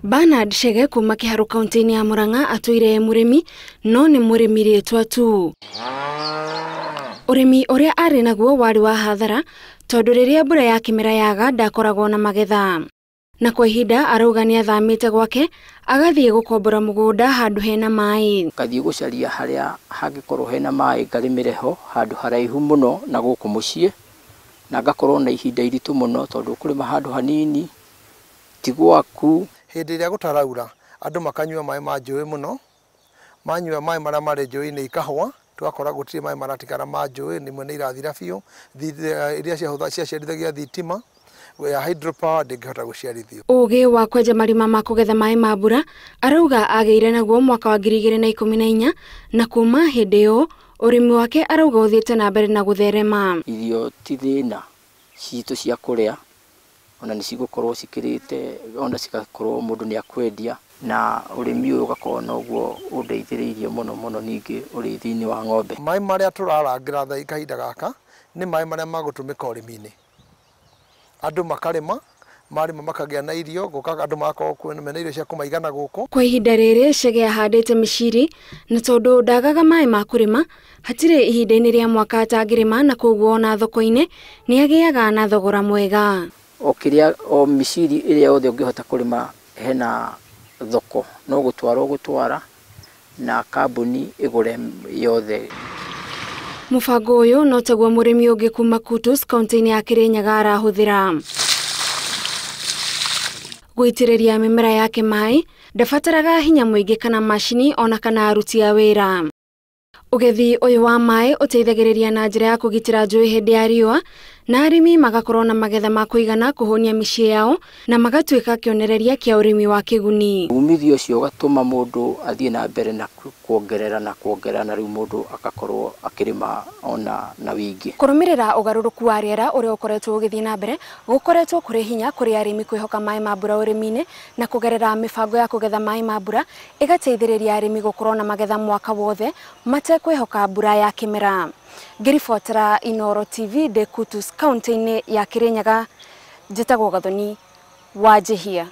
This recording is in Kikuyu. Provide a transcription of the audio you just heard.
Bernard Chege kuma Kiharu kaunti-inĩ ya Murang'a atũire e mũrĩmi no nĩ mũrĩmi rĩtwa tu. Ũrĩmi ũrĩa arĩ naguo warĩ wa hathara tondũ rĩrĩa mbura ya kĩmera yaga ndakoragwo na magetha. Na kwa ihinda arauga nĩ athamĩte gwake agathiĩ gũkombora mũgũnda handũ hena maĩ. Ngathiĩ gũcaria harĩa hangĩkorwo hena maĩ ngarĩmĩre ho handũ haraihu mũno na gũkũ mũciĩ, na ngakorwo na ihinda iritũ mũno tondũ ũkũrĩma handũ hanini ti gwaku. Hĩndĩ ĩrĩa gũtaraura andũ makanyua maĩ ma njũĩ mũno, manyua maĩ marĩa marĩ njũĩ-inĩ ikahũa, tũgakora gũtirĩ maĩ maratigara ma njũĩ, nimwe nĩ irathira biũ. Iria ciaciarithagia thitima ya hydropower ndĩngĩhota gũciarithio. Ũgĩ wa kwenja marima ma kũgetha maĩ ma mbura arauga agĩire naguo mwaka wa 2014 na kuma hĩndĩ ĩyo ũrĩmi wake arauga ũthiĩte na mbere na gũtherema. Irio ti thĩna citũ cia kũrĩa, ona nĩ cigũkorwo cikĩrĩte, ona cigakorwo mũndũ nĩ akwendia, na ũrĩmi ũyũ ũgakorwo noguo ũndeithĩrĩirie mũno mũno ningĩ ũrĩithi-inĩ wa ng'ombe. Maĩ marĩa tũrarangĩra thaa kahinda gaka nĩ maĩ marĩa magũtũmĩka ũrĩmi-inĩ. Andũ makarĩma, marĩma makagĩa na irio, gũkaga andũ magakorwo mena irio cia kũmaigana gũkũ. Kwa ihinda rĩrĩ Chege ahandĩte mĩciri na tondũ ndagaga maĩ ma kũrĩma hatirĩ ihinda-inĩ rĩa mwaka atangĩrĩma, na koguo ona thoko-inĩ nĩ agĩaga na thogora mwega. O kĩrĩa o mĩciri ĩrĩa yothe ũngĩhota kũrĩma hena thoko, no gũtwara ũgũtwara na kambuni ĩgũre yothe. Mũbango ũyũ no taguo mũrĩmi ũngĩ kuma Kutus kaunti-inĩ ya Kirinyaga arahũthĩra. Gũitĩrĩria mĩmera yake maĩ ndabataraga hinya mũingĩ kana macini ona kana aruti a wĩra. Ũgethi ũyũ wa maĩ ũteithagĩrĩria na njĩra ya kũgitĩra njũĩ hĩndĩ ya riũa, na arĩmi magakorwo na magetha ma kũigana kũhũnia mĩciĩ yao na magatuĩka kĩonereria kĩa ũrĩmi wa kĩguni. Umithio ũcio ũgatũma mũndũ athiĩ na mbere na kuongerera na kuongerera, na rĩu mũndũ agakorwo akĩrĩma ona na wĩingĩ. Kũrũmĩrĩra ũgarũrũku wa rĩera ũrĩa ũkoretwo ũgĩthiĩ na mbere gũkoretwo kũrĩ hinya kũrĩ arĩmi kwĩhoka maĩ ma mbura ũrĩmi-inĩ, na kũgerera mĩbango ya kũgetha maĩ ma mbura ĩgateithĩrĩria arĩmi gũkorwo na magetha mwaka wothe matekwĩhoka mbura ya kĩmera. Ngĩribotera Inooro TV ndĩ Kutus kaunti-inĩ ya Kirinyaga, njĩtagwo Gathoni Wanjihia.